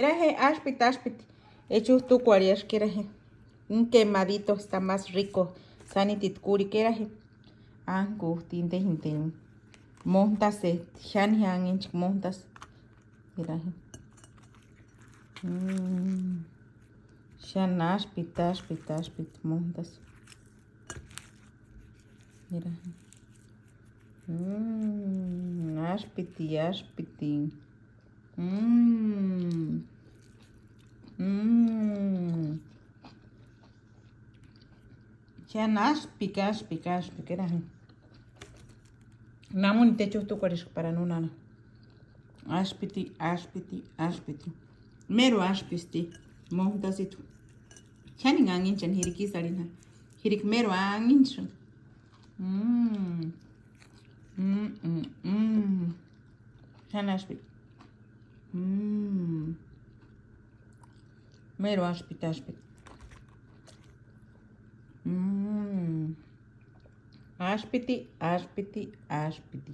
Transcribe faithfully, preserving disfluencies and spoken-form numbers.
Eraje, áspiti, áspiti. Echut'ukuarhiaska eraje. Un quemadito está más rico. Sanititi kurhikua eraje. Ánkujti inte jinteni. Montasï, xáni janhinchka montasï. Eraje. Mm. Xáni áspiti, áspiti, áspiti montasï. Mira. Mm, áspiti, áspiti. Mm. Mm. Xáni áspiti, áspiti, áspiti, era. Namuni techut'ukuarhiska para nunana. Áspiti, áspiti, áspiti. Méru áspisti, montasïtu. Xáni janhinchani jirikisï arhini ja. Jirikua méru janhinchani. Mm. Mm, mm, mm. Xáni áspiti. Mm. Méru áspiti, áspiti. Mm. Áspiti, áspiti, áspiti.